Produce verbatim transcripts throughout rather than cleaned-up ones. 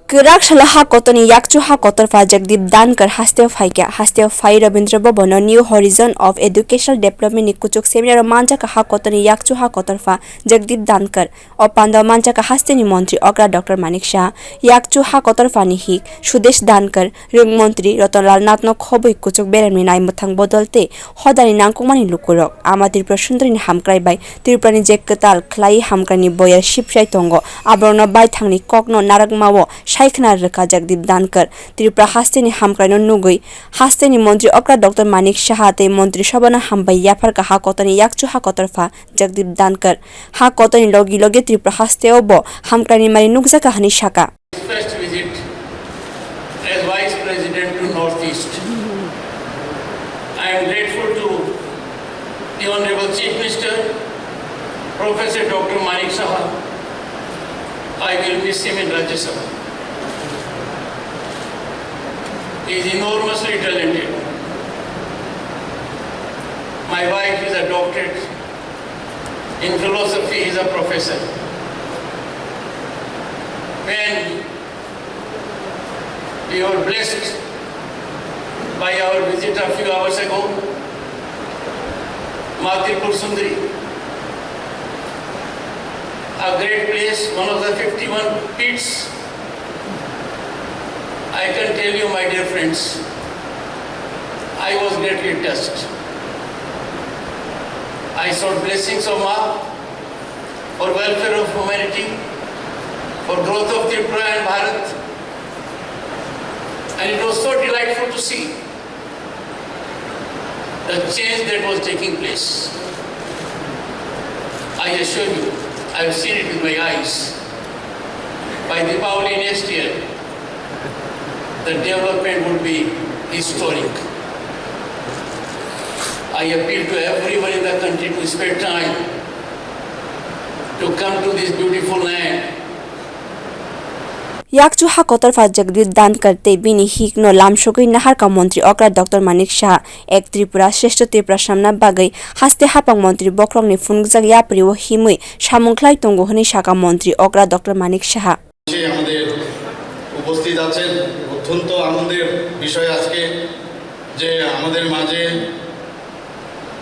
Kwrak salo ha kotorni yakchu ha kotorpha Jagdeep Dhankar hasteo phaikha. Hasteo phai Rabindra Bhavan o New Horizon of Educational Development ni kuchuk seminar o manjakha ha kotorni yakchu ha kotorpha Jagdeep Dhankar. O panda o manjakha hasteni montri okra Doctor Manik Saha, yakchu ha kotorphani hik Sudesh Dhankar, rwng montri Ratan Lal Nath no khobwi kuchuk beremni naimwthang bodol tei hodani nangkukmani lukurok. Ama Tripura Sundri ni hamkrai bai Tripura ni je kwtal khlai hamkrai ni boyar sipsai tongo, aborokno baithang ni kok no narwkma o saikhwna rwkha Jagdeep Dhankar. Tripura hasteni hamkrai no nugwi hasteni montri okra Doctor Manik Saha tei montri sobha no hambai yapharkha ha kotorni yakchu ha kotorpha Jagdeep Dhankar. Ha kotorni logi logi Tripura hasteo bo hamkrai ni mari nukjakha hwnwi sakha. First visit as Vice President to Northeast. I am grateful to the Honorable Chief Minister, Professor Doctor Manik Saha. I will miss him in Rajya Sabha. He is enormously talented. My wife is a doctorate in philosophy, he is a professor. When we were blessed by our visit a few hours ago, Ma Tripura Sundari, a great place, one of the fifty-one pits. I can tell you, my dear friends, I was greatly touched. I sought blessings of Ma for welfare of humanity, for growth of Tripura and Bharat. And it was so delightful to see the change that was taking place. I assure you, I have seen it with my eyes. By Deepavali next year, the development would be historic. I appeal to everyone in the country to spare time to come to this beautiful land. Yakchu ha kotorpha Jagdeep Dhankar tei bini hik no lamsogwi naharkha montri okra Doctor Manik Saha. Ek Tripura, Shreshtha Tripura swnamna bagwi haste haphang montri bokhorokni phunukjak yapri o himwi samung khlai tongo hwnwi sakha montri okra Doctor Manik Saha. আমাদের উপস্থিত আছেন, অত্যন্ত আনন্দের বিষয় আজকে যে আমাদের মাঝে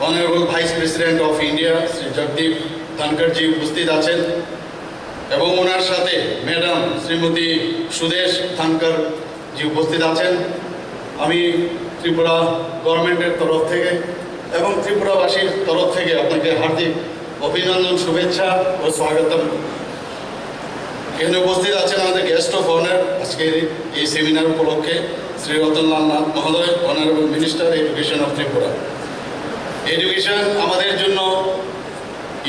Honorable Vice President of India Shri জগদীপ ধনখড়জি উপস্থিত আছেন এবং ওনার সাথে ম্যাডাম শ্রীমতী সুদেশ ধনখড়জি উপস্থিত আছেন। আমি ত্রিপুরা গভর্নমেন্টের তরফ থেকে এবং ত্রিপুরাবাসীর তরফ থেকে আপনাকে হার্দিক অভিনন্দন, শুভেচ্ছা ও স্বাগতম। এখানে উপস্থিত আছেন আমাদের গেস্ট অফ অনার আজকের এই সেমিনার উপলক্ষে শ্রী রতনলাল নাথ মহোদয়, Honorable Minister Education of Tripura। Education আমাদের জন্য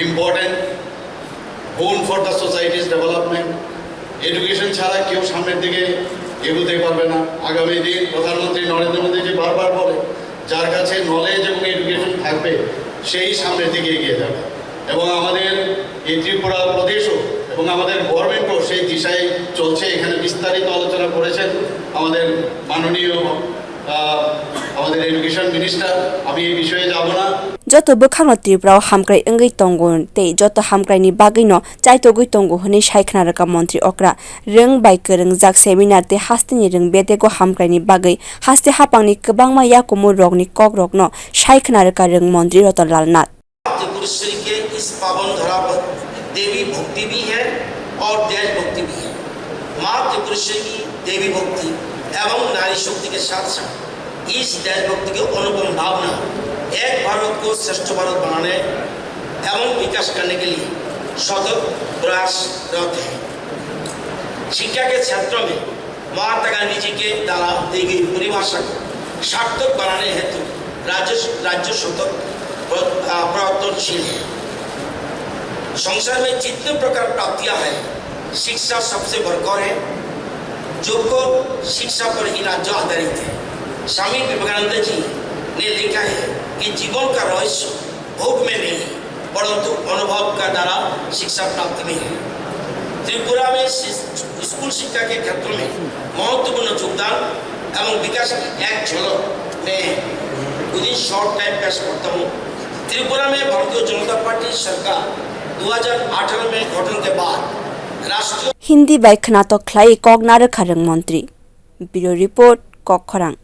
important, boon for the society's development। Education ছাড়া কেউ সামনের দিকে এগোতে পারবে না। আগামী দিন প্রধানমন্ত্রী নরেন্দ্র মোদী যে বারবার বলে, যার কাছে নলেজ এবং এডুকেশন থাকবে, সেই সামনের দিকে এগিয়ে যাবে। এবং আমাদের এই ত্রিপুরা প্রদেশও এবং আমাদের গভর্নমেন্টও সেই দিশায় চলছে। এখানে বিস্তারিত আলোচনা করেছেন আমাদের মাননীয়, আহ, আমাদের এডুকেশন মিনিস্টার। আমি এই বিষয়ে যাব না। Joto bwkhakno Tripura o hamkrai wngwi tongo tei joto hamkraini bagwino chaitogwi tongo hwnwi sai khna rwkha montri okra. Rwng bai kwrwngjak seminar tei hasteni rwng bedego hamkraini bagwi haste haphangni kwbangma yakumu rokni kokrokno sai khna rwkha rwng montri Ratan Lal Nath. Tripureshwari के इस पावन धरा पर देवी भक्ति भी है और देशभक्ति भी है। माँ त्रिपुरेश्वरी की देवी भक्ति एवं नारी शक्ति के साथ साथ इस देशभक्ति की अनुपम भावना एक भारत को श्रेष्ठ भारत बनाने एवं विकास करने के लिए सतत प्रयासरत है। शिक्षा के क्षेत्र में महात्मा गांधी जी के द्वारा दी गई परिभाषा को सार्थक बनाने हेतु राज्य, राज्य सतत प्र-, आ, प्रयत्नशील है। संसार में जितने प्रकार प्राप्तियां हैं, शिक्षा सबसे बढ़कर है, जो को शिक्षा पर ही राज्य आधारित है। स्वामी विवेकानंद जी ने लिखा है कि जीवन का रहस्य भोग में नहीं, परंतु अनुभव का द्वारा शिक्षा प्राप्त में है। त्रिपुरा में शि-, स्कूल शिक्षा के क्षेत्र में महत्वपूर्ण योगदान एवं विकास की एक झलक मैं within short time पेश करता हूँ। त्रिपुरा में भारतीय जनता पार्टी सरकार दो हज़ार अठारह में गठन के बाद Hindi bai khwnatok khlai kok narwkha rwng montri. Bureau Report, Kokkhorang.